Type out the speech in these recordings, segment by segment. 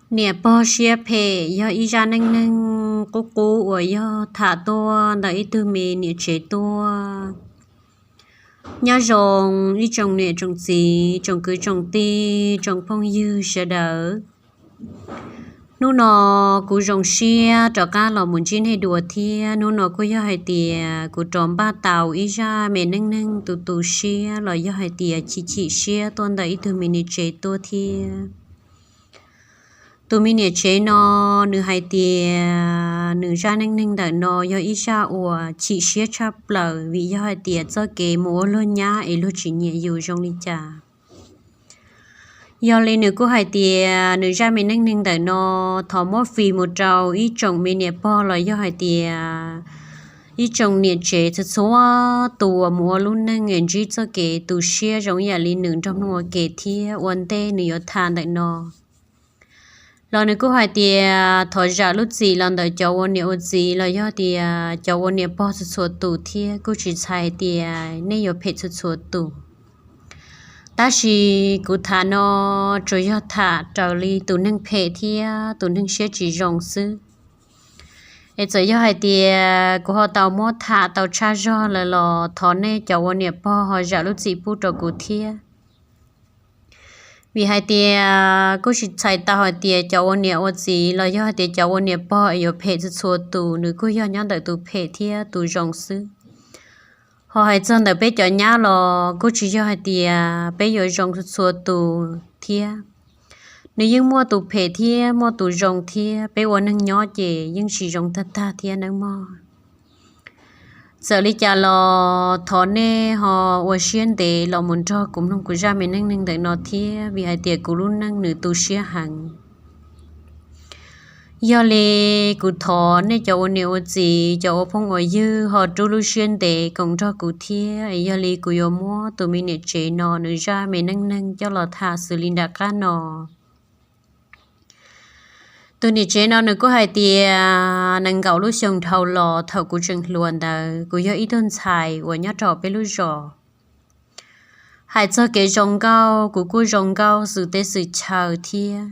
Niam pog siab phem yog ib zaj neej neeg qub qub uas yog tham tuaj ntawm ib tug me niam tsev tuaj. Nyob zoo ib tsoom niam tsoom txiv, tsoom kwv tsoom tij, tsoom phooj ywg sawv daws. Hnub no kuv zoo siab rov qab los mus ntsib nej dua thiab. Hnub no kuj yog hais tias kuv rov npaj tau ib zaj me neej neeg tu tu siab los yog hais tias chim chim siab tuaj ntawm ib tug me niam tsev tuaj thiab. Tus me niam tsev no nws hais tias nws zaj neej neeg ntawm no yog ib zaj uas chim siab tshaj plaws vim yog hais tias txoj kev mus ua luag nyab es luag tsis nyiam yus zoo li cas. Yog li nws kuj hais tias nws zaj me neej neeg ntawm no thov muab fij mus rau ib tsoom me niam pog los yog hais tias ib tsoom niam tsev txhua txhua tus uas mus ua lub neej es ntsib txoj kev tu siab zoo ib yam li nws nrog mloog ua ke thiab ua ntej nws yuav tham ntawm no. Los nws kuj hais tias thov zam lub txim los ntawm cov ua niam ua txiv los yog tias cov ua niam pog txhua txhua tus thiab kuj tsis txhais hais tias nej yuav phem txhua txhua tus. Tab sis kuv tham no tsuas yog tham raws li tus neeg phem thiab tus neeg siab tsis zoo xwb. Es txawm yog hais tias kuv ho tau muab tham tau tshaj zog lawm los thov nej cov ua niam pog ho zam lub txim pub rau kuv thiab. Vim hais tias kuj tsis txhais tau hais tias cov ua niam ua txiv los yog hais tias cov ua niam pog es yuav phem txhua txhua tus, nws kuj yog nyob ntawm tus phem thiab tus zoo xwb. Ho hais txog ntawm peb cov nyab los kuj tsis yog hais tias peb yuav zoo txhua txhua tus thiab. Nws yeej muaj tus phem thiab muaj tus zoo thiab, peb ua neeg nyob ces yeej tsis zoo tag tag thiab nawb mog. Txawm li cas los thov nej ho ua siab ntev los mus nrog kuv mloog kuv zaj me neej neeg ntawm no thiab, vim hais tias kuv lub neej nws tu siab heev. Yog li kuv thov nej cov ua niam ua txiv, cov ua phooj ua ywg ho rub lub siab ntev koom nrog kuv thiab. Yog li kuv yuav muab tus me niam tsev no nws zaj me neej neeg coj los tham xws li nram qab no. Tus niam tsev no nws kuj hais tias nees nkaum lub xyoo dhau los thaum kuv tseem hluas ntawd, kuv yog ib tug ntxhais uas nyob rau peb lub zos. Hais txog kev zoo nkauj kuv kuj zoo nkauj xwm teb xwm chaw thiab.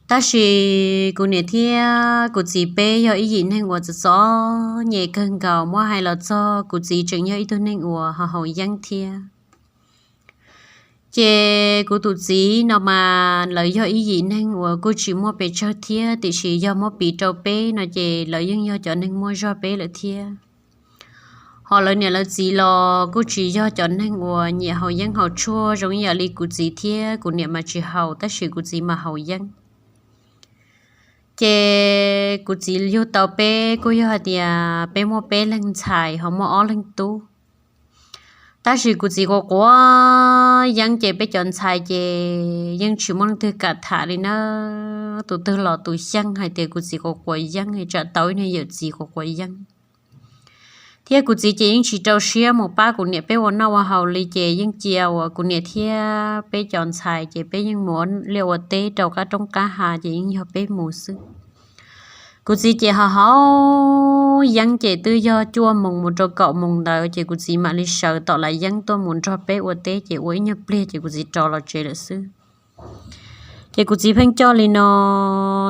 Tab sis kuv niam thiab kuv txiv peb yog ib yim neeg uas txom txom nyem kawg nkaus, muab hais los txog kuv txiv tseem yog ib tug neeg uas haus haus yeeb thiab. Ces kuv tus txiv no mas lawv yog ib yim neeg uas kuj tsis muaj pes tsawg thiab, tiam sis yog muab piv rau peb no ces lawv yeej yog cov neeg muaj zog peb lawm thiab. Ho lawv niam lawv txiv los kuj tsis yog cov neeg uas nyiam haus yeeb haus tshuaj zoo ib yam li kuv txiv thiab, kuv niam mas tsis haus tab sis kuv txiv mas haus yeeb. Ces kuv txiv yug tau peb kuj yog hais tias peb muaj peb leeg ntxhais ho muaj ob leeg tub. Tab sis kuv txiv quav quav yeeb ces peb cov ntxhais ces yeej tsis muaj leej twg kam tham li na. Tus twg los tus xyeej hais tias kuv txiv quav quav yeeb, tsam tau ib niag yawm txiv quav quav yeeb. Thiab kuv txiv ces yeej tsis rau siab mus pab kuv niam peb ua noj ua haus li, ces yeej cia uas kuv niam thiab peb cov ntxhais ces peb yeej mus ua liaj ua teb rau qab roob qab hav ces yeej yog peb mus xwb. Kuv txiv ces haus haus yeeb ces twb yog cuaj moos mus rau kaum moos ntawd ces kuv txiv mam li sawv tom lav yeeb tuaj mus nrog peb ua teb ces ua ib nyuag pliag ces kuv txiv rov los tsev lawm xwb. Ces kuv txiv pheej coj li no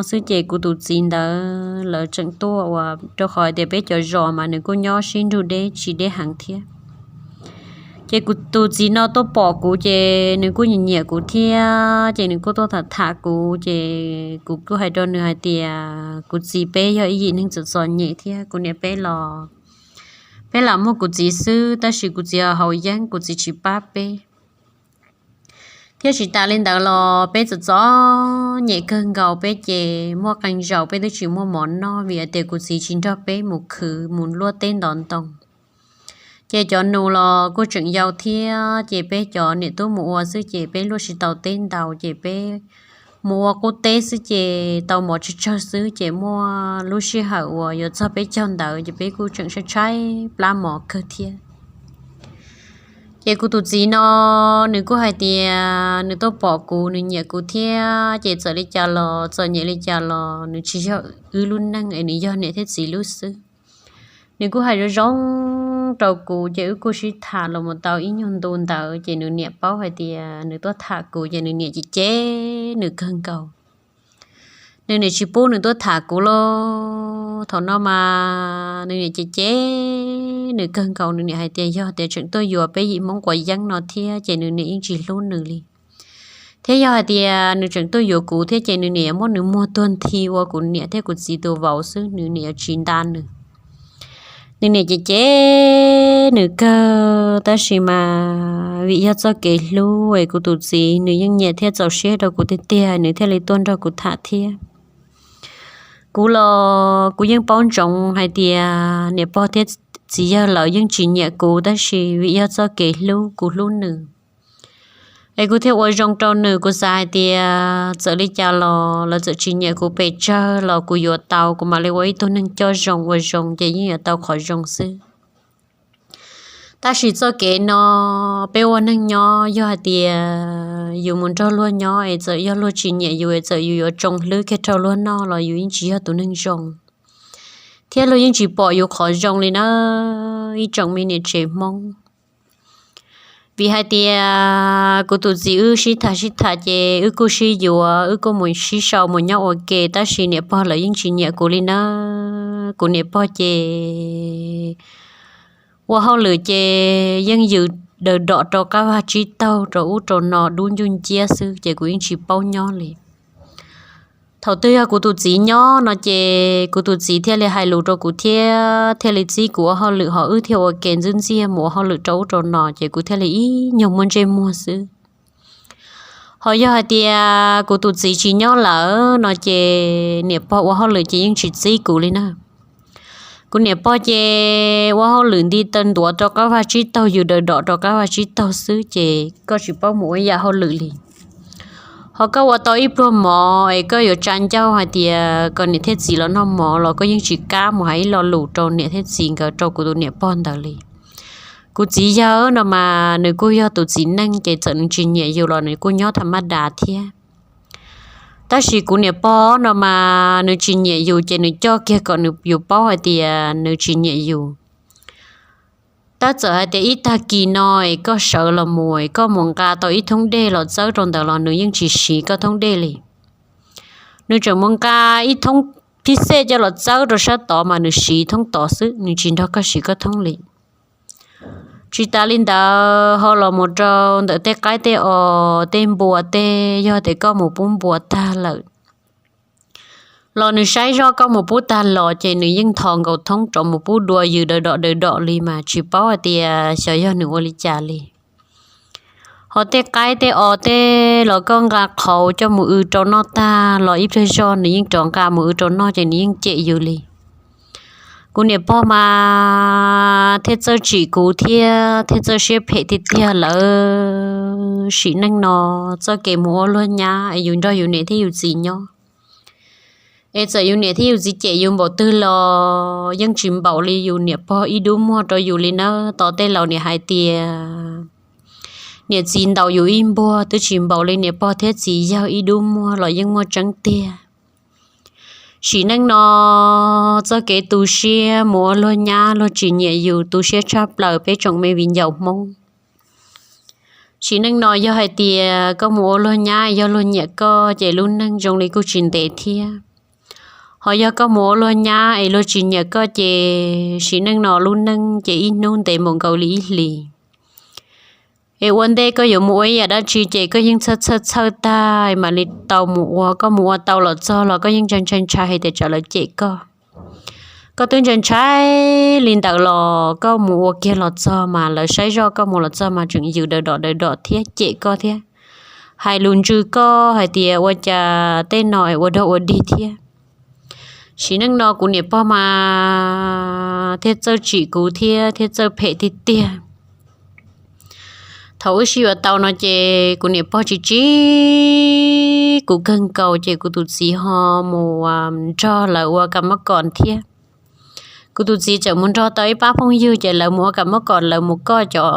xwb ces kuv tus txiv ntawd lawv tseem tuaj ua, rau qhov hais tias peb cov zos mas nws kuj nyob sib nrug deb tsis deb heev thiab. Ces kuv tus txiv no tuaj pom kuv ces nws kuj nyiam nyiam kuv thiab ces nws kuj tuaj tham tham kuv ces kuv kuj hais rau nws hais tias kuv txiv peb yog ib yim neeg txom txom nyem thiab, kuv niam peb los peb lam muaj kuv txiv xwb tab sis kuv txiv haus yeeb, kuv txiv tsis pab peb. Thiab tsis tas li ntawd los peb txom txom nyem kawg nkaus, peb ces muaj qee zaus peb twb tsis muaj mov noj vim hais tias kuv txiv tsis nrog peb mus khwv mus luaj teb ntov ntoo. Ces cov nus los kuj tseem yau thiab ces peb cov niam tub mus ua xwb ces peb luaj tsis tau teb ntau ces peb mus ua qub teb xwb ces tau mov tsawg tsawg xwb ces muaj lub sij hawm uas yuav txog peb caug ntawd ces peb kuj tseem tshaib tshaib plab mov kawg thiab. Ces kuv tus txiv no nws kuj hais tias nws tuaj pom kuv nws nyiam kuv thiab ces txawm li cas los txom nyem li cas los nws tsis yog wb lub neej es nws yog niam thiab txiv lub xwb. Nws kuj hais zoo zoo rau kuv ces wb kuj sib tham los mus tau ib nyuag ntu ntawd ces nws niam paub hais tias nws tuaj tham kuv ces nws niam cem cem nws kawg nkaus. nws niam tsis pub nws tuaj tham kuv lauj. Thaum no mas nws niam cem cem nws kawg nkaus, nws niam hais tias yog tias tseem tuaj yuav peb yim Hmoob quav yeeb no thiab ces nws niam yeej tsis hlub nws li. Thiab yog hais tias nws tseem tuaj yuav kuv thiab ces nws niam muab nws muag tuag nthi ua kuv niam thiab kuv txiv tus vauv xwb, nws niam tsis nta nws. Nws niam cem cem nws kawg, tab sis mas vim yog txoj kev hlub es kuv tus txiv nws yeej nyiam thiab txaus siab rau kuv tiag tiag, nws thiaj li tuaj nrog kuv tham thiab. Kuv los kuv yeej paub ntsoov hais tias niam pog thiab txiv yawg lawv yeej tsis nyiam kuv, tab sis vim yog txoj kev hlub, kuv hlub nws, es kuv thiaj ua zoo rau nws. Kuv xav hais tias txawm li cas los lawv txawm tsis nyiam kuv pes tsawg los kuv yuav tau, kuv mam li ua ib tug neeg coj zoo ua zoo ces yeej yuav tau qhov zoo xwb. Tab sis txoj kev no, peb ua neeg nyob yog hais tias yus mus nrog luag nyob es txawm yog luag tsis nyiam yus es txawm yus yuav tsoo hlwb kiag rau luag noj los yus yeej tsis yog tus neeg zoo, thiab luag yeej tsis pom yus qhov zoo li na, ib tsoom me niam tsev Hmoob. Vim hais tias kuv tus txiv wb sib tham sib tham ces wb kuj sib yuav, wb kuj mus sib sau mus nyob ua ke, tab sis niam pog lawv yeej tsis nyiam kuv li na. Kuv niam pog ces ua hauj lwm ces yeej yws daws dom rau qab vaj tsib taug rau ub rau no dub ncuj nciab xwb ces kuv yeej tsis paub nyob li. Thaum twg yog kuv tus txiv nyob no ces kuv tus txiv thiaj li hais lus rau kuv thiab thiaj li txib kuv ua hauj lwm, ho wb thiaj ua ke ntxwb ntxiag mus ua hauj lwm rau ub rau no ces kuv thiaj li ib nyuag muaj ntsej muag xwb. Ho yog hais tias kuv tus txiv tsis nyob lawm no ces niam pog ua hauj lwm ces yeej tsis txib kuv li na. Kuv niam pog ces ua hauj lwm nti taw ntuav rau qab vaj tsib taug, yws daws dom rau qab vaj tsib taug xwb ces koj tsis paub mus ua ib yam hauj lwm li. Ho koj ua tau ib pluag mov es koj yuav tsa ncauj hais tias kom niam thiab txiv los noj mov los koj yeej tsis kam mus hais ib lo lus rau niam thiab txiv nkawd, rau kuv tus niam pog ntawd li. Kuv txiv yawg no mas nws kuj yog tus txiv neej ces txawm nws tsis nyiam yus los nws kuj nyob tham maj das thiab. Tab sis kuv niam pog no mas nws tsis nyiam yus ces nws coj kiag kom nws, yus paub hais tias nws tsis nyiam yus. Tab txawm hais tias ib tag kis no es koj sawv los mus es koj mus nqa tau ib thoob dej los txawb rau ntawd los nws yeej tsis siv koj thoob dej li. Nws tseem mus nqa ib thoob phij xej coj los txawb rau sab tod mas nws siv thoob tod xwb, nws tsis nrog koj siv koj thoob li. Tsis tas li ntawd ho los mus rau ntawm tej qaib tej os tej npua tej, yog tias koj mus pub npua tag lawm los nws saib zoj koj mus pub tag los ces nws yeej ntho nkaus thoob rov mus pub dua yws daws dom daws dom li mas tsis paub hais tias xyov yog nws ua li cas li. Ho tej qaib tej os tej los koj nqa qhauv coj mus w rau noj tag los ib pliag zog nws yeej rov nqa mus w rau noj ces nws yeej cem yus li. Kuv niam pog mas thiaj txawj tsim kuv thiab thiaj txawj siab phem tiag tiag lawm. Sim neej no txoj kev mus ua luag nyab es yus nrog yus niam thiab yus txiv nyob, es txawm yus niam thiab yus txiv cem yus npaum twg los yeej tsis npaum li yus niam pog ib dub muag rau yus li nawb. Tos tej laus niam hais tias niam txiv ntaus yus ib npuag twb tsis npaum li niam pog thiab txiv yawg ib dub muag los yeej muaj tseeb tiag. Sim neej no txoj kev tu siab mus ua luag nyab luag tsis nyiam yus tu siab tshaj plaws peb tsoom me viv ncaus Hmoob. Sim neej no yog hais tias koj mus ua luag nyab yog luag nyiam koj ces lub neej zoo li kuj tsis ntev thiab. Ho yog koj mus ua luag nyab es luag tsis nyiam koj ces sim neej no lub neej ces ib hnub ntev npaum nkaus li ib hlis. Es ua ntej koj yuav mus ua ib yam dab tsi ces koj yeej txhawj txhawj txhawj tag mam li tau mus ua. Koj mus ua tau los txog los koj yeej ntshai ntshai ntshai hais tias tsam lawv cem koj. Koj twb ntshai ntshai li ntawd los koj mus ua kiag los txog mas lawv saib zoj koj mus los txog mas tseem yws daws dom daws dom thiab cem koj thiab, hais lus ntsws koj hais tias ua cas tej no es ua dog ua dig thiab. Sim neej no kuv niam pog mas thiaj txawj tsim kuv thiab thiaj txawj phem tiag tiag. Thaum wb sib yuav tau no ces kuv niam pog tsis tsim kuv kawg nkaus ces kuv tus txiv ho mus nrog lawv ua kam mob kom thiab. Kuv tus txiv tseem mus nrog tau ib pab phooj ywg ces lawv mus ua kam mob kom, lawv mus koj cov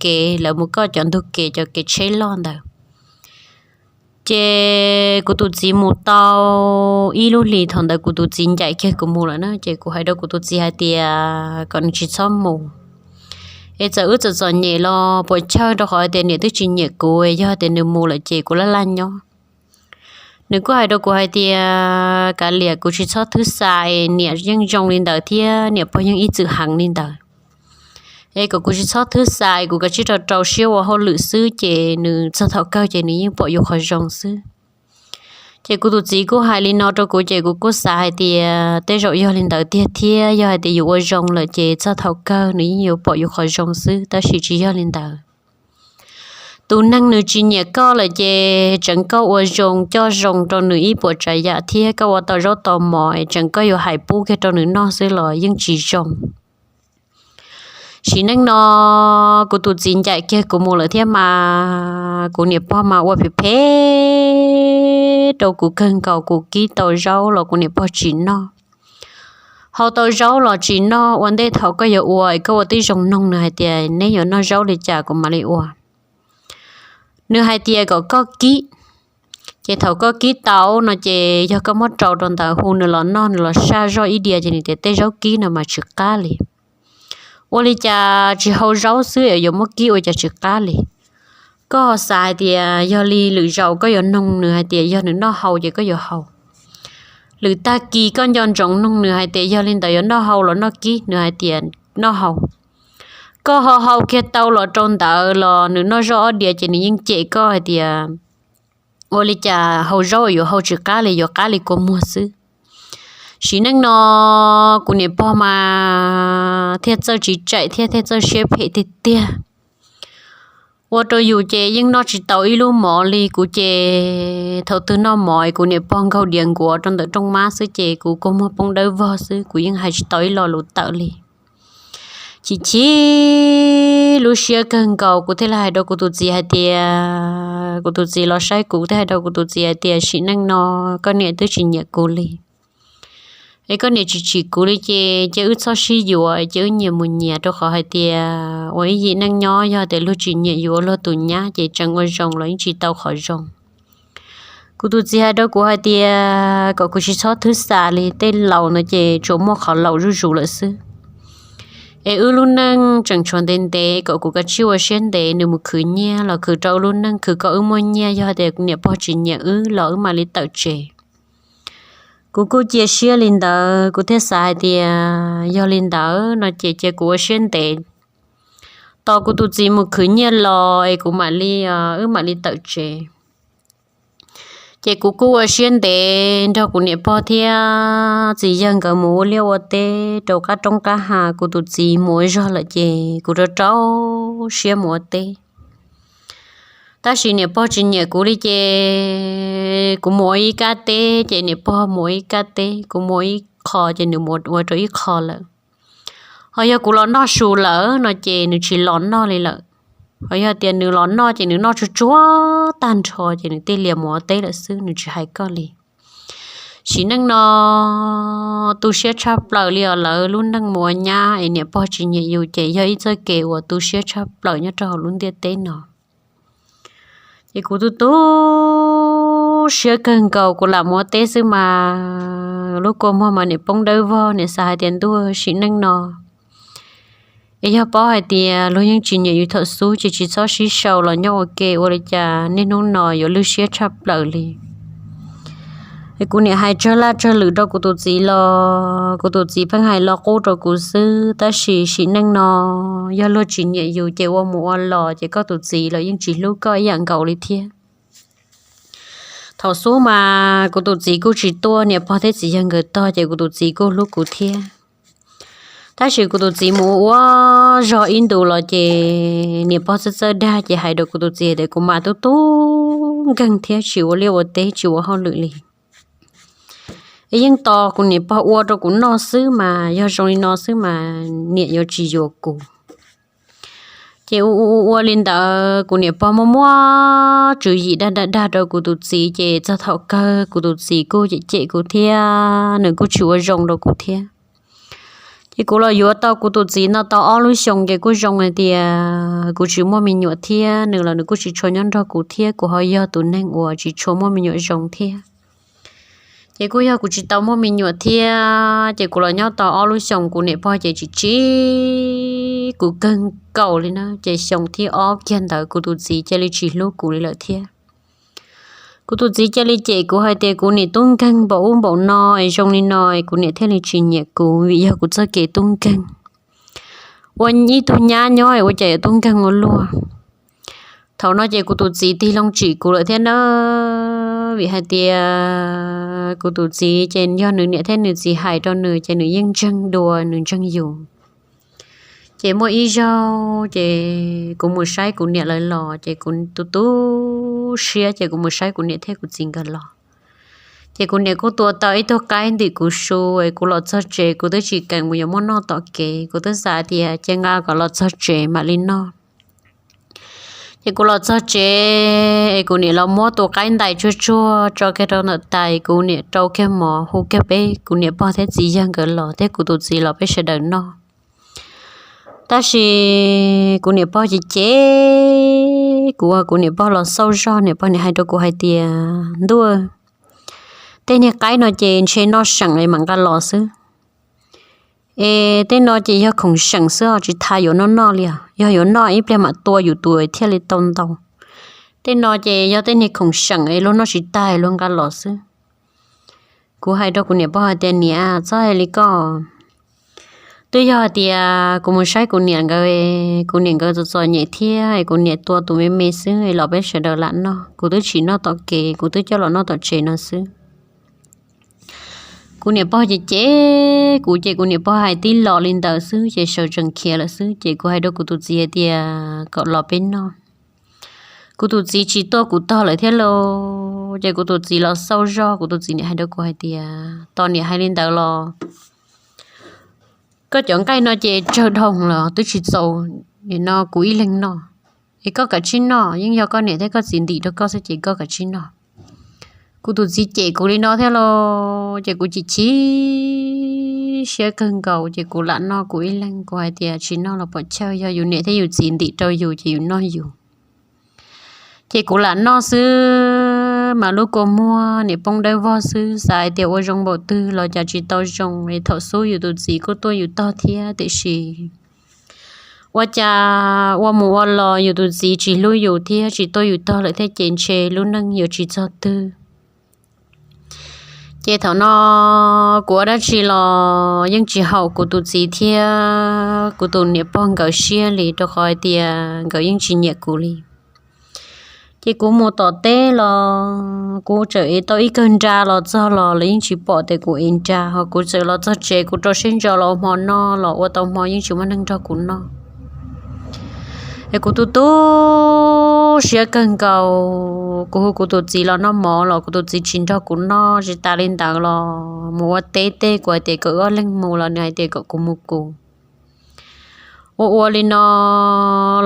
kev, lawv mus koj cov ntug kev, cov kev tsheb loj ntawd. Ces kuv tus txiv mus tau ib lub hlis, thaum ntawd kuv tus txiv ncaim kiag kuv mus lawm na, ces kuv hais rau kuv tus txiv hais tias kom nws tsis txhob mus, es txawm wb txom txom nyem los puas chawj, rau qhov hais tias niam twb tsis nyiam kuv, yog tias nws mus lawm ces kuv laj laj nyob. Nws kuj hais rau kuv hais tias, Kav liam, kuv tsis txhob thwb xa, niam yeej zoo li ntawd thiab niam pog yeej ib txwm heev li ntawd. Es kom kuv tsis txhob thwb xa, kuv kav tsij rau rau siab ua hauj lwm xwb ces nws txog thaum kawg ces nws yeej pom yus qhov zoo xwb. Ces kuv tus txiv kuj hais li no rau kuv ces kuv kuj xav hais tias tej zaum yog li ntawd tiag thiab, yog hais tias yus ua zoo lawm ces txog thaum kawg nws yeej yuav pom yus qhov zoo xwb, tab sis tsis yog li ntawd. Tus neeg nws tsis nyiam koj lawm ces tseev koj ua zoo coj zoo rau nws ib puas tsav yam thiab koj ua tau zaub tau mov es tseev koj yuav hais pub kiag rau nws noj xwb los yeej tsis zoo. Sim neej no kuv tus txiv ncaim kiag kuv mus lawm thiab mas kuv niam pog mas ua phem phem rau kuv kawg nkaus, kuv kib tau zaub los kuv niam pog tsis noj. Hau tau zaub los tsis noj, ua ntej thaum koj yuav ua es koj ua tib zoo noog nws hais tias neb yuav noj zaub li cas kuv mam li ua. Nws hais tias kom koj kib, ces thaum koj kib tau no ces yog koj muab rau rau ntawd hu nws los noj, nws los saj zoj ib diav ces nws tias tej zaub kib no mas tsis qab li. Ua li cas tsis hau zaub xwb es yuav muab kib ua cas tsis qab li. Koj xav hais tias yog li lwm zaus koj yuav noog nws hais tias yog nws noj hau ces koj yuav hau. Lwm tag kis koj nco ntsoov noog nws hais tias yog li ntawd yuav noj hau los noj kib, nws hais tias noj hau. Koj ho hau kiag tau los rau ntawd los nws noj zoj ob diav ces nws yeej cem koj hais tias ua li cas hau zaub yuav hau tsis qab li, yuav qab li kua muag xwb. Sim neej no kuv niam pog mas thiaj txawj tsis tsaim thiab thiaj txawj siab phem tiag tiag. Ua rau yus ces yeej noj tsis tau ib lub mov li. Kuv ces thaum twg noj mov kuv niam pog nkaug diav nkuav rau ntawm rooj mab xwb ces kuv kua muag poob dawb vog xwb, kuv yeej hais tsis tau ib lo lus tawm li. Chim chim lub siab kawg nkaus kuv thiaj li hais rau kuv tus txiv hais tias, kuv tus txiv los saib kuv thiaj hais rau kuv tus txiv hais tias sim neej no koj niam twb tsis nyiam kuv li. Es koj niam tsis tsim kuv li ces cia wb txhob sib yuav, cia wb nyias mus nyias, rau qhov hais tias ua ib yim neej nyob yog tias luag tsis nyiam yus ua luag tus nyab ces tseev ua zoo los yeej tsis tau qhov zoo. Kuv tus txiv hais rau kuv hais tias kom kuv tsis txhob thwb xa li, tej laus no ces tsuas muaj qhov laus zuj zus lawm xwb. Es wb lub neej tseem tshuav ntev ntev, kom kuv kav tsij ua siab ntev, nws mus khwv nyiaj los khwv rau wb lub neej, khwv kom wb muaj nyiaj, yog tias niam pog tsis nyiam wb los wb mam li tawm tsev. Kuv kuj cia siab li ntawd, kuv thiaj xav hais tias yog li ntawd no ces cia kuv ua siab ntev tos kuv tus txiv mus khwv nyiaj los es kuv mam li, wb mam li tawm tsev. Ces kuv kuj ua siab ntev nrog kuv niam pog thiab txiv yawg nkawd mus ua liaj ua teb rau qab roob qab hav, kuv tus txiv mus ua zog lawm ces kuv rau rau siab mus ua teb. Tab sis niam pog tsis nyiam kuv li ces kuv mus ua ib kab teb ces niam pog mus ua ib kab teb, kuv mus ua ib qho ces nws mus ua rau ib qho lawm. Ho yog kuv los noj su lawm no ces nws tsis los noj li lawm. Ho yog tias nws los noj ces nws noj tsuag tsuag tag nrho ces nws thiaj li mus ua teb lawm xwb, nws tsis hais koj li. Sim neej no tu siab tshaj plaws li os, lawv lub neej mus ua nyab es niam pog tsis nyiam yus ces yog ib txoj kev uas tu siab tshaj plaws nyob rau hauv lub ntiaj teb no. Ces kuv tu tu siab kawg nkaus, kuv lam mus ua teb xwb mas lub kua muag mas niam poob dawb vog, niam xav hais tias ntuj, sim neej no es yog paub hais tias luag yeej tsis nyiam yus thaum xub ces tsis txhob sib sau los nyob ua ke, ua li cas niaj hnub no yuav lwj siab tshaj plaws li. Es kuv niam hais tsawg laj tsawg lwm rau kuv tus txiv los kuv tus txiv pheej hais lo qub rau kuv xwb. Tab sis sim neej no yog luag tsis nyiam yus ces ua mus ua los ces koj tus txiv los yeej tsis hlub koj ib yam nkaus li thiab. Thaum xub mas kuv tus txiv kuj tsis tuaj niam pog thiab txiv yawg nkawd tog ces kuv tus txiv kuj hlub kuv thiab. Tab sis kuv tus txiv mus ua zog ib ntus los ces niam pog txawj txawj dag ces hais rau kuv tus txiv tias kuv mas tub tub nkeeg thiab tsis ua liaj ua teb tsis ua hauj lwm li. Es yeej tos kuv niam pog ua rau kuv noj xwb mas yog zoo li no xwb mas niam yuav tsis yuav kuv. Ces ua ua ua li ntawd kuv niam pog muaj muaj tswv yim dag dag dag rau kuv tus txiv ces txog thaum kawg kuv tus txiv kuj cem cem kuv thiab nws kuj tsis ua zoo rau kuv thiab. Ces kuv los yuav tau kuv tus txiv no tau ob lub xyoo ces kuj zoo hais tias kuv tsis muaj me nyuam thiab nws los nws kuj tsis tshua nyob nrog kuv thiab, kuv ho yog tus neeg uas tsis tshua muaj me nyuam zoo thiab. Ces kuj yog kuv tsis tau muaj me nyuam thiab ces kuv los nyob tau ob lub xyoo kuv niam pog ces tsis tsim kuv kawg nkaus li na. Ces xyoo thib ob kiag ntawd kuv tus txiv cia li tsis hlub kuv li lawm thiab. Kuv tus txiv cia li cem kuv hais tias kuv niam tub nkeeg npaum ub npaum no es zoo li no es kuv niam thiaj li tsis nyiam kuv vim yog kuv txoj kev tub nkeeg. Ua ib tug nyab nyob es ua cas yuav tub nkeeg ua luaj. Thaum no ces kuv tus txiv tig loo tsim kuv lawm thiab na, vim hais tias kuv tus txiv ces yog nws niam thiab nws txiv hais rau nws ces nws yeej ntseeg dua, nws ntseeg yus. Ces muaj ib zaug ces kuv mus saib kuv niam lawv los ces kuv tu tu siab ces kuv mus saib kuv niam thiab kuv txiv nkawd los. Ces kuv niam kuj tua tau ib tug qaib ntim kuv su es kuv los txog tsev kuv twb tsis keev mus yuav muab noj tom kev, kuv twb xav tias cia nqa kom los txog tsev mam li noj. Ces kuv los txog tsev es kuv niam los muab tus qaib ntais tsuag tsuag tso kiag rau ntawm tais, kuv niam rau kiag mov hu kiag peb kuv niam pog thiab txiv yawg nkawd los thiab kuv tus txiv los peb sawv daws noj. Tab sis kuv niam pog ces cem kuv, kuv niam pog los xauj zog, niam pog niam hais rau kuv hais tias, Ntuj, tej niag qaib no ces ntshe noj seem es mam nqa los xwb. Es tej no ces yog khoom seem xwb os, tsis tas yuav noj noj li os. Yog yuav noj ib pliag mam tua yus tus thiaj li tau ntau. Tej no ces yog tej niag khoom seem es luag noj tsis tag luag nqa los xwb. Kuv hais rau kuv niam pog hais tias, Niam, txhob hais li koj. Twb yog hais tias kuv mus saib kuv niam nkawd, kuv niam nkawd txom txom nyem thiab es kuv niam tua tus me me xwb es los peb sawv daws lam noj, kuv twb tsis noj tom kev, kuv twb coj los noj tom tsev no xwb. Kuv niam pog ces cem kuv ces kuv niam pog hais tib los li ntawd xwb ces sawv tsees khiav lawm xwb. Ces kuv hais rau kuv tus txiv hais tias kom los peb noj. Kuv tus txiv tsis tuaj kuv tog lawm thiab lauj. Ces kuv tus txiv los xauj zog, kuv tus txiv niam hais rau kuv hais tias, Tos niam hais li ntawd los koj cov nqaij no ces tsawg dhau los twb tsis txaus, nim no kuv ib leeg noj. Es koj kav tsij noj, yeej yog koj niam thiab koj txiv ntim rau koj xwb ces koj kav tsij noj. Kuv tus txiv cem kuv li no thiab lauj, ces kuv chim chim siab kawg nkaus ces kuv lam noj kuv ib leeg, kuv hais tias tsis noj los pom chaw, yog yus niam thiab yus txiv ntim rau yus ces yus noj yus. Ces kuv lam noj xwb mas lub kua muag niam poob dawb vog xwb, xav hais tias ua zoo npaum twg los cas tsis tau zoo, es thaum xub yus tus txiv kuj tuaj yus tog thiab, tiam sis ua cas ua mus ua los yus tus txiv tsis hlub yus thiab tsis tuaj yus tog lawm thiab ces ntshe lub neej yuav tsis txog twg. Ces thaum no kuv ua dab tsi los yeej tsis haum kuv tus txiv thiab kuv tus niam pog nkawd siab li, rau qhov hais tias nkawd yeej tsis nyiam kuv li. Ces kuv mus tom teb los kuv txawm ev tau ib kawg nra los txog los lawv yeej tsis pom tias kuv ev nra, ho kuv txawm los txog tsev kuv rau siab ntso los ua hmo noj los ua tau hmo yeej tsis muaj neeg nrog kuv noj. Es kuv tu tu siab kawg nkaus, kuv hu kuv tus txiv los noj mov los kuv tus txiv tsis nrog kuv noj, tsis tas li ntawd los mus ua teb tej kuv hais tias kom wb ob leeg mus los nws hais tias kom kuv mus kuv. Ua ua li no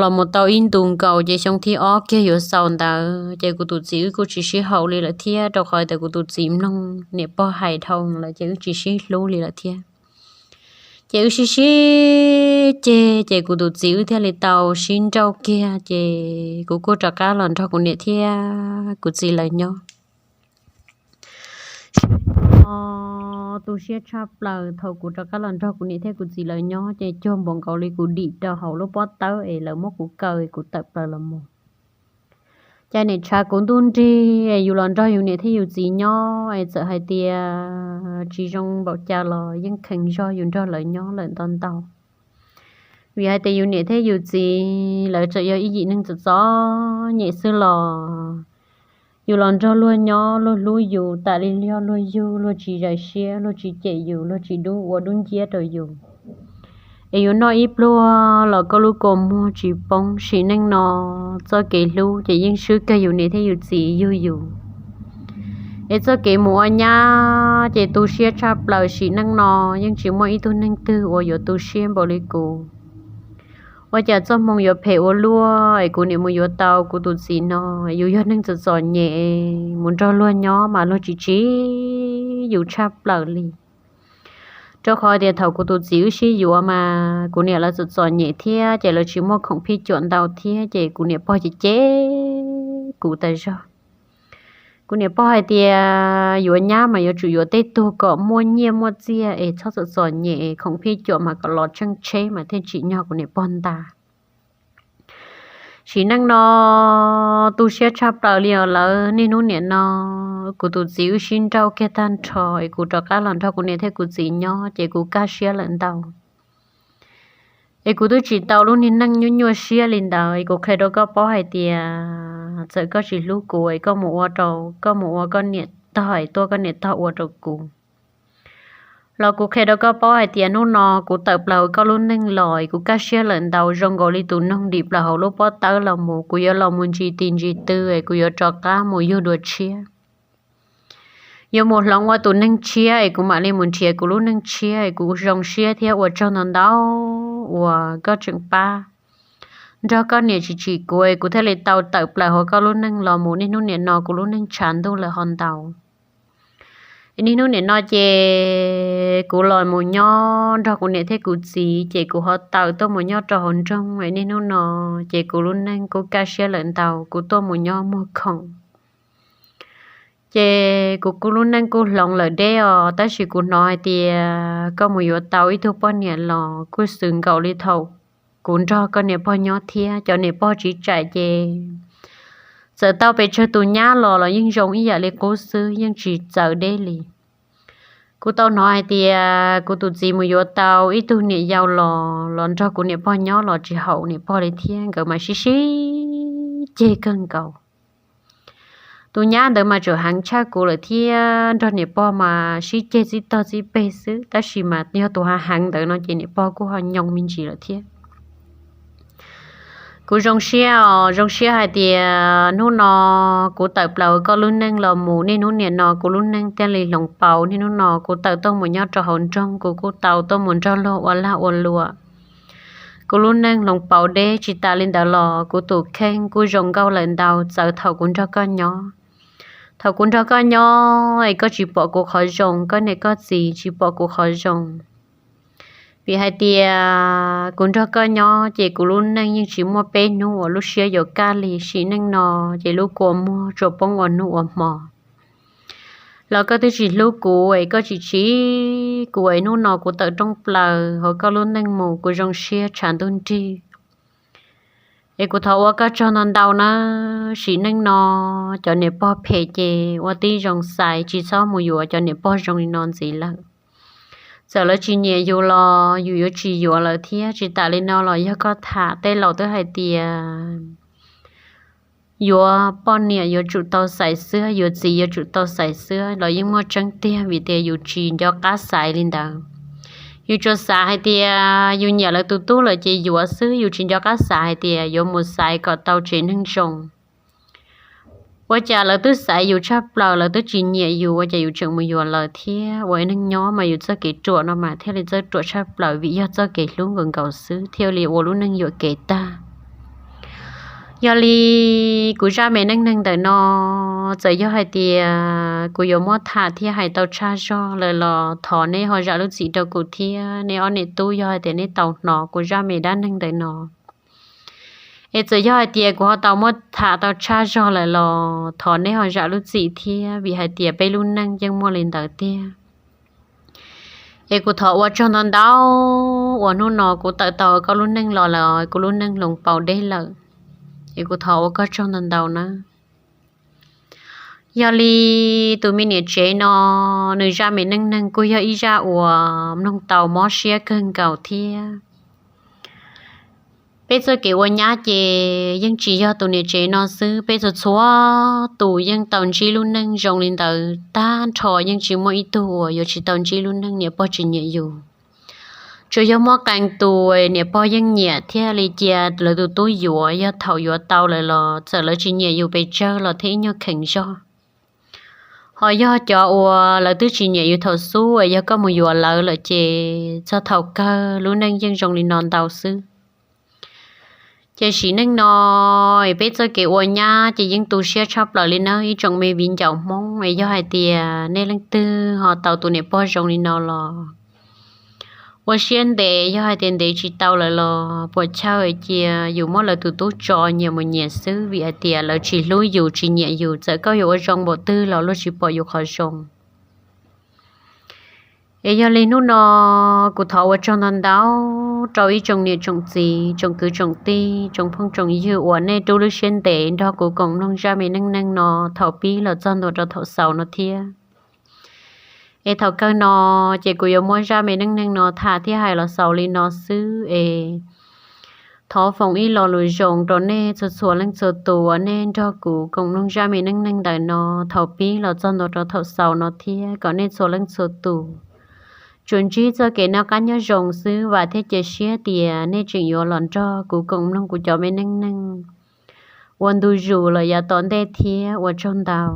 los mus tau ib ntus nkaus ces xyoo thib ob kiag yuav xaus ntawd ces kuv tus txiv wb kuj tsis sib haum li lawm thiab, rau qhov tias kuv tus txiv mloog niam pog hais dhau lawm ces wb tsis sib hlub li lawm thiab. Ces wb sib sib ceg ces kuv tus txiv wb thiaj li tau sib nrauj kiag ces kuv kuj rov qab los nrog kuv niam thiab kuv txiv lawv nyob. Sib nrauj tu siab tshaj plaws, thaum kuv rov qab los nrog kuv niam thiab kuv txiv lawv nyob ces cuag npaum nkaus li kuv dim rau hauv lub pob tawb es lawv muab kuv kaw es kuv tawm plaws los mus. Cas niam tshav kuv ntuj nrig es yus los nrog yus niam thiab yus txiv nyob es txawm hais tias tsis zoo npaum cas los yeej kheev zog yus nrog lawv nyob lawm ntau ntau. Vim hais tias yus niam thiab yus txiv lawv txawm yog ib yim neeg txom txom nyem xwb los yus los nrog luag nyob luag hlub yus tas li, yog luag yug luag tsis zais siab, luag tsis cem yus, luag tsis dub ua dub nciab rau yus. Es yus noj ib pluag los koj lub kua muag tsis poob. Sim neej no txoj kev hlub ces yeej swb kawg yus niam thiab yus txiv yug yus. Es txoj kev mus ua nyab ces tu siab tshaj plaws, sim neej no yeej tsis muaj ib tug neeg twg uas yuav tu siab npaum li kuv. Ua cas txoj hmoo yuav phem ua luaj es kuv niam mus yuav tau kuv tus txiv no. Yus yog neeg txom txom nyem, mus nrog luag nyob mas luag tsis tsim yus tshaj plaws li. Rau qhov tias thaum kuv tus txiv wb sib yuav mas kuv niam lawv txom txom nyem thiab ces lawv tsis muaj khoom phij cuam ntau thiab ces kuv niam pog cem cem kuv tas zog. Kuv niam pog hais tias yuav nyab mas yuav tsum yuav tej tug kom muaj nyiaj muaj txiaj es txhob txom txom nyem, khoom phij cuam mas kom los tsheej tsheb mas thiaj tsim nyog kuv niam pog nta. Sim neej no tu siab tshaj plaws li os lawv. Niaj hnub niam no kuv tus txiv wb sib nrauj kiag tag nrho es kuv rov qab los nrog kuv niam thiab kuv txiv nyob ces kuv kaj siab lawm ntau. Es kuv twb tsis tau lub niag neej nyuaj nyuaj siab li ntawd es kuv qhia rau koj paub hais tias txawm koj tsis hlub kuv es koj mus ua rau, koj mus ua koj niam tog es tuaj koj niam tog ua rau kuv los kuv qhia rau koj paub hais tias hnub no kuv tawm plaws hauv koj lub neej los es kuv kaj siab lawm ntau zoo nkaus li tus noog dim plaws hauv lub pob tawb los mus. Kuv yuav los mus ntsis tis ntsis tw es kuv yuav rov qab mus yug dua tshiab, yuav mus hloov ua tus neeg tshiab es kuv mam li mus nrhiav kuv lub neej tshiab es kuv zoo siab thiab ua tsaug ntau ntau uas koj tseem pab nrog koj niam tsis tsim kuv es kuv thiaj li tau tawm plaws hauv koj lub neej los mus. Niaj hnub niam no kuv lub neej tshav ntuj lawm ho ntau. Es niaj hnub niam no ces kuv los mus nyob nrog kuv niam thiab kuv txiv ces kuv ho tawm tuaj mus nyob rau hauv nroog es niaj hnub no ces kuv lub neej kuj kaj siab lawm ntau, kuv tuaj mus nyob muag khoom ces kuv kuj lub neej kuj hloov lawm deb os. Tab sis kuv hnov hais tias koj mus yuav tau ib tug poj niam los kuj xws nkaus li thaum kuv nrog koj niam pog nyob thiab. Cov niam pog tsiv tsaim ces txawm tau pes tsawg tus nyab los los yeej zoo ib yam li qub xwb, yeej tsis txawv deb li. Kuv tau hnov hais tias kuv tus txiv mus yuav tau ib tug niam yau los los nrog kuv niam pog nyob los tsis haum niam pog li thiab, nkawd mas sib sib ceg kawg nkaus. Tus nyab ntawd mas tseem heev tshaj kuv lawm thiab, nrog niam pog mas sib ceg txij tog txij peg xwb, tab sis mas yog tus heev heev ntawd no ces niam pog kuj ho nyoo me ntsis lawm thiab. Kuv zoo siab os, zoo siab hais tias hnub no kuv tawm plaws koj lub neej los mus, niaj hnub niam no kuv lub neej thiaj li hloov pauv. Niaj hnub no kuv tawm tuaj mus nyob rau hauv nroog, kuv kuj tau tuaj mus nrog luag ua lag ua luam. Kuv lub neej hloov pauv deb, tsis tas li ntawd los kuv tus kheej kuj zoo nkauj lawm ntau txawv thaum kuv nrog koj nyob. Thaum kuv nrog koj nyob es koj tsis pom kuv qhov zoo, koj niam koj txiv tsis pom kuv qhov zoo. Vim hais tias kuv nrog koj nyob ces kuv lub neej yeej tsis muaj peb hnub uas lub siab yuav kaj li. Sim neej no ces lub kua muag tsuas poob ua hnub ua hmo los koj twb tsis hlub kuv es koj tsis tsim kuv es hnub no kuv tawm rooj plaws hauv koj lub neej mus, kuv zoo siab tshav ntuj nrig. Es kuv thov ua koj tsaug ntau ntau na. Sim neej no cov niam pog phem ces ua tib zoo xaiv tsis txhob mus yuav cov niam pog zoo li no ntxiv lawm. Txawm lawv tsis nyiam yus los yus yuav tsis yuav lawm thiab. Tsis tas li no los yog koj tham, tej laus twb hais tias yuav poj niam yuav tsum tau xaiv xwab, yuav txiv yuav tsum tau xaiv xwab los yeej muaj tseeb tiag, vim tias yus tsis nco qab xaiv li ntawd. Yus tsuas xav hais tias yus nyiam lawv tus tub lawm ces yuav xwb, yus tsis nco qab xav hais tias yuav mus xaiv kom tau tsev neeg zoo. Ua cas lawv twb xaiv yus tshaj plaws, lawv twb tsis nyiam yus, ua cas yus tseem mus yuav lawv thiab? Ua neeg nyob mas yus txoj kev ruam no mas thiaj li txawj ruam tshaj plaws, vim yog txoj kev hlub nkaus nkaus xwb thiaj li ua lub neej yuam kev tag. Yog li kuv zaj me neej neeg ntawm no, txawm yog hais tias kuv yuav muab tham thiab hais tau tshaj zog lawm los thov neb ho zam lub txim rau kuv thiab. Neb ob niam tub yog hais tias neb tau hnov kuv zaj me dab neeg ntawm no, es txawm yog hais tias kuv ho tau muab tham tau tshaj zog lawm los thov neb ho zam lub txim thiab, vim hais tias peb lub neej yeej muaj li ntawd tiag. Es kuv thov ua tsaug ntau ntau uas hnub no kuv tawm tau koj lub neej los lawm, kuv lub neej hloov pauv deb lawm. Es kuv thov ua koj tsaug ntau ntau na. Yog li tus me niam tsev no, nws zaj me neej neeg kuj yog ib zaj uas mloog tau mob siab kawg nkaus thiab. Peb txoj kev ua nyab ces yeej tsis yog tus niam tsev no xwb, peb txhua txhua tus yeej tau ntsib lub neej zoo li ntawd tag nrho, yeej tsis muaj ib tug uas yuav tsis tau ntsib lub neej niam pog tsis nyiam yus. Tsuas yog muaj qee tus niam pog yeej nyiam thiaj li cia lawv tus tub yuav, yog thaum yuav tau lawm los txawm lawv tsis nyiam yus pes tsawg los thiaj ib nyuag kheev zog. Ho yog cov uas lawv twb tsis nyiam yus thaum xub, yog koj mus yuav lawv lawm ces txog thaum kawg lub neej yeej zoo li no ntau xwb. Ces sim neej no es peb txoj kev ua nyab ces yeej tu siab tshaj plaws li nawb ib tsoom me viv ncaus Hmoob. Es yog hais tias nej leej twg ho tau tus niam pog zoo li no los ua siab ntev, yog hais tias ntev tsis tau lawm los puas chawj cia yus muab lawv tus tub tso nyias mus nyias xwb, vim hais tias lawv tsis hlub yus tsis nyiam yus, txawm koj yuav ua zoo npaum twg los luag tsis pom yus qhov zoo. Es yog li hnub no kuv thov ua tsaug ntau ntau Ub, rau ib tsoom niam tsoom txiv, tsoom kwv tsoom tij, tsoom phooj tsoom ywg uas nej rub lub siab ntev nrog kuv koom mloog zaj me neej neeg no thaum pib los txog ntua rau thaum xaus no thiab. Es thaum kawg no ces kuv yuav muab zaj me neej neeg no tham thiab hais los xaus li no xwb es thov foom ib lo lus zoo rau nej txhua txhua leej txhua tus uas nej nrog kuv koom mloog zaj me neej neeg ntawm no thaum pib los txog ntua rau thaum xaus no thiab kom nej txhua leej txhua tus tsuas ntsib txoj kev noj qab nyob zoo xwb. Vam thiab cia siab tias nej tseem yuav los nrog kuv koom mloog kuv cov me neej neeg ua ntu zus los yav tom ntej thiab. Ua tsaug ntau.